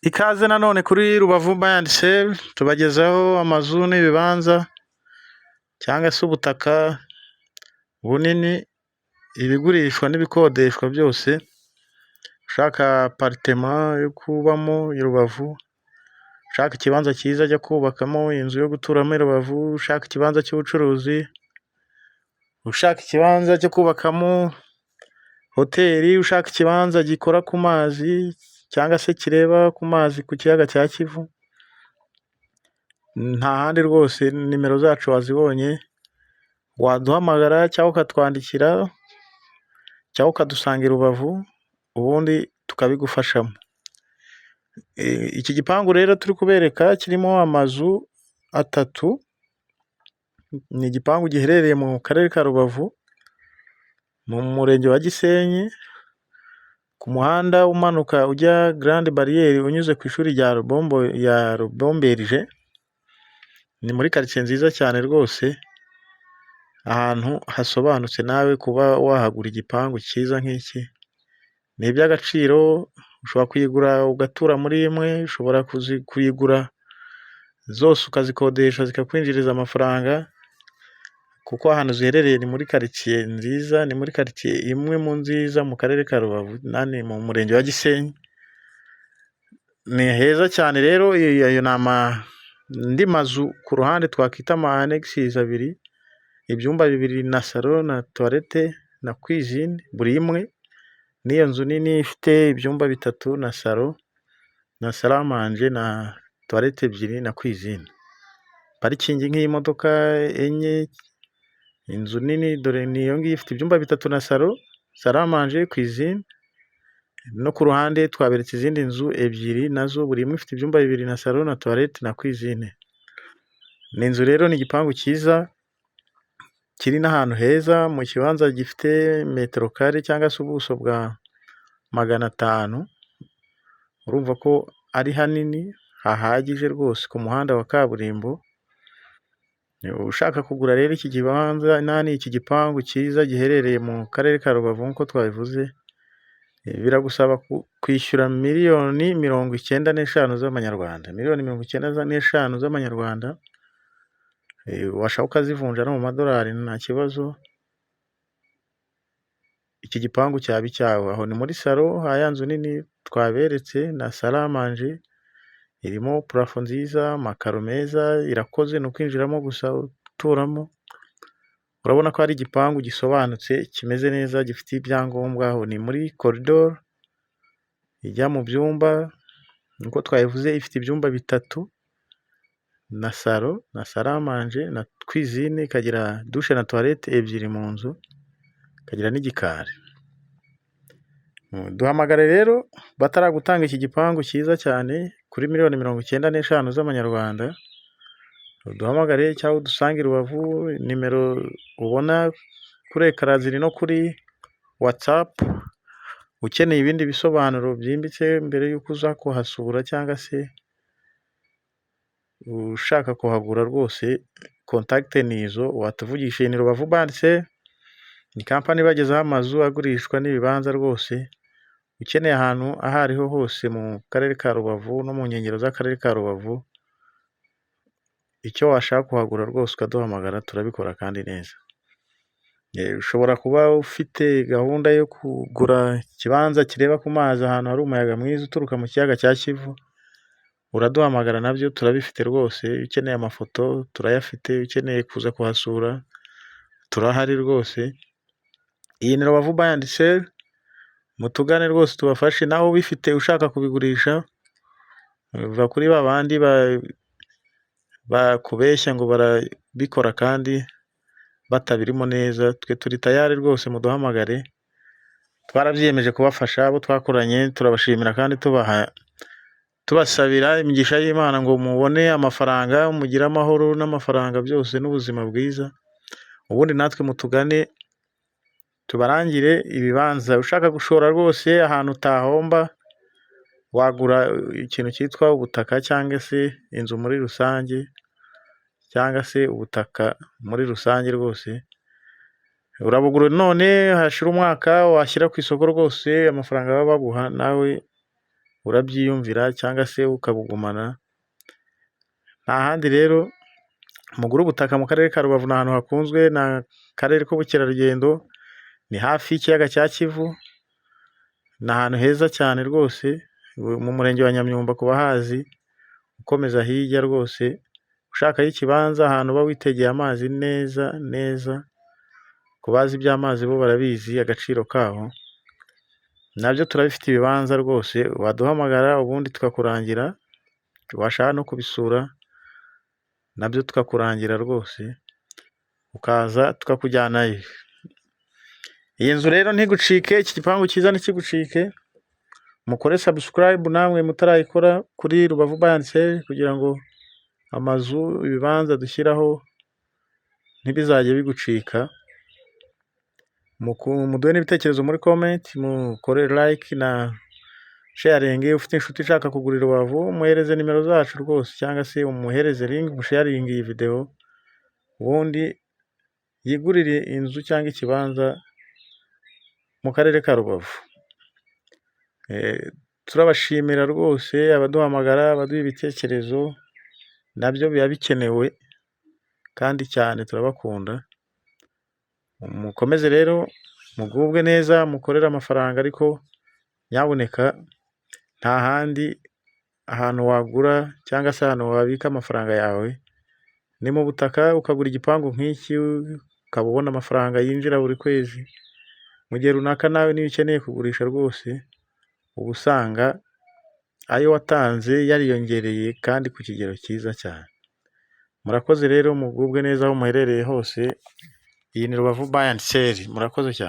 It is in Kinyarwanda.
Ikaze nanone kuri Rubavu Buy and Sell, tubagezaho amazu n'ibibanza cyangwa se ubutaka bunini, ibigurishwa n'ibikodeshwa byose, ushaka apartment yo kubamo i Rubavu, ushaka ikibanza cyiza cyo kubakamo inzu yo guturamo i Rubavu, ushaka ikibanza cy'ubucuruzi, ushaka ikibanza cyo kubakamo hoteli, ushaka ikibanza gikora ku mazi cyangwa se kireba ku mazi ku kiyaga cya Kivu, nta handi rwose nimero zacu wazibonye, waduhamagara cyangwa ukatwandikira cyangwa ukadusanga i Rubavu, ubundi tukabigufashamo. Iki gipangu rero turi kubereka kirimo amazu atatu, ni igipangu giherereye mu karere ka Rubavu, mu murenge wa Gisenyi, ku muhanda umanuka ujya Grande Barrière unyuze ku ishuri rya Rubomberije, ni muri karitsiye nziza cyane rwose, ahantu hasobanutse nawe kuba wahagura igipangu cyiza nk'iki, ni iby'agaciro, ushobora kuyigura ugatura muri imwe, ushobora kuyigura zose ukazikodesha zikakwinjiriza amafaranga, kuko ahantu ziherereye ni muri karitsiye nziza, ni muri karitsiye imwe mu nziza mu karere ka Rubavu, mu murenge wa Gisenyi, ni heza cyane rero, ayo ni andi mazu ku ruhande twakwita ama annexes abiri, ibyumba bibiri na salon na toilette na cuisine buri imwe, n'iyo nzu nini ifite ibyumba bitatu na salon na salle à manger na toilette ebyiri na cuisine. Parking nk'iy'imodoka enye, inzu nini dore ni iyo ngiyo ifite ibyumba bitatu na salon, salle à manger, cuisine, no ku ruhande twaberetse izindi nzu ebyiri nazo buri imwe ifite ibyumba bibiri na salon na toilette na cuisine. Ni inzu rero, ni igipangu cyiza kiri n'ahantu heza mu kibanza gifite metero kare cyangwa se ubuso bwa 500, urumva ko ari hanini hahagije rwose ku muhanda wa kaburimbo. Ushaka kugura rero iki kibanza, iki gipangu cyiza giherereye mu karere ka Rubavu nk'uko twabivuze, biragusaba kwishyura miliyoni 95 z'amanyarwanda, miliyoni 95 z'amanyarwanda, washaka ukazivunja no mu madolari nta kibazo, iki gipangu cyaba icyawe. Aho ni muri salon ya nzu nini twaberetse na salle à manger, irimo plafond nziza, amakaro meza, irakoze ni ukwinjiramo gusa uturamo, urabona ko ari igipangu gisobanutse kimeze neza gifite ibyangombwa. Aho ni muri corridor ijya mu byumba, nk'uko twabivuze ifite ibyumba bitatu na salon na salle à manger na cuisine, ikagira douche na toilette ebyiri mu nzu, ikagira n'igikari. Duhamagare rero bataragutanga iki gipangu cyiza cyane kuri miliyoni 95 z'amanyarwanda, uduhamagare cyangwa udusange i Rubavu, nimero ubona kuri écran ziri no kuri WhatsApp, ukeneye ibindi bisobanuro byimbitse mbere y'uko uza kuhasura cyangwa se ushaka kuhagura rwose, contact ni izo watuvugisha. Ni Rubavu Buy and Sell, ni company ibagezaho amazu agurishwa n'ibibanza rwose, ukeneye ahantu aho ariho hose mu karere ka Rubavu no mu nkengero z'akarere ka Rubavu, icyo washaka kuhagura rwose ukaduhamagara turabikora kandi neza. Ushobora kuba ufite gahunda yo kugura ikibanza kireba ku mazi, ahantu hari umuyaga mwiza uturuka mu kiyaga cya Kivu, uraduhamagara nabyo turabifite rwose. Ukeneye amafoto turayafite, ukeneye kuza kuhasura turahari rwose. Iyi ni Rubavu Buy and Sell, mutugane rwose tubafashe. Nawe ubifite ushaka kubigurisha, va kuri ba bandi bakubeshya ngo barabikora kandi batabirimo neza, twe turi tayari rwose, muduhamagare, twarabyiyemeje kubafasha. Abo twakoranye turabashimira kandi tubaha, tubasabira imigisha y'Imana ngo mubone amafaranga, mugire amahoro n'amafaranga byose n'ubuzima bwiza, ubundi natwe mutugane tubarangire ibibanza. Ushaka gushora rwose ahantu utahomba, wagura ikintu cyitwa ubutaka cyangwa se inzu muri rusange cyangwa se ubutaka muri rusange rwose, urabugura none hashira umwaka washyira ku isoko rwose amafaranga baba baguha nawe. Urabyiyumvira cyangwa se ukabugumana. Nta handi rero mugure ubutaka mu karere ka Rubavu, ni ahantu hakunzwe, ni akarere k'ubukerarugendo, ni hafi y'ikiyaga cya Kivu, ni ahantu heza cyane rwose, mu murenge wa Nyamyumba ku bahazi, ukomeza hirya rwose, ushakayo ikibanza ahantu uba witegeye amazi neza neza, ku bazi iby'amazi bo barabizi agaciro kaho, nabyo turabifite ibibanza rwose, waduhamagara ubundi tukakurangira, washaka no kubisura nabyo tukakurangira rwose, ukaza tukakujyanayo. Iyi nzu rero ntigucike, iki gipangu cyiza ntikigucike, mukore subscribe namwe mutarayikora kuri Rubavu Buy and Sell, kugira ngo amazu, ibibanza dushyiraho ntibizajye bigucika. Muduhe n'ibitekerezo muri comment, mukore like na sharing. Ufite inshuti ishaka kugura i Rubavu, muhereze nimero zacu rwose, cyangwa se umuhereze link, musharinge iyi videwo, ubundi yigurire inzu cyangwa ikibanza mu karere ka Rubavu. Turabashimira rwose abaduhamagara, abaduha ibitekerezo, nabyo biba bikenewe kandi cyane, turabakunda. Mukomeze rero mugubwe neza, mukorere amafaranga, ariko nyabuneka nta handi ahantu wagura cyangwa se ahantu wabika amafaranga yawe ni mu butaka, ukagura igipangu nk'iki ukaba ubona amafaranga yinjira buri kwezi. Mu gihe runaka nawe niyo ukeneye kugurisha rwose, uba usanga ayo watanze yariyongereye kandi ku kigero cyiza cyane. Murakoze rero, mugubwe neza aho muherereye hose, iyi ni Rubavu Buy and Sell, murakoze cyane.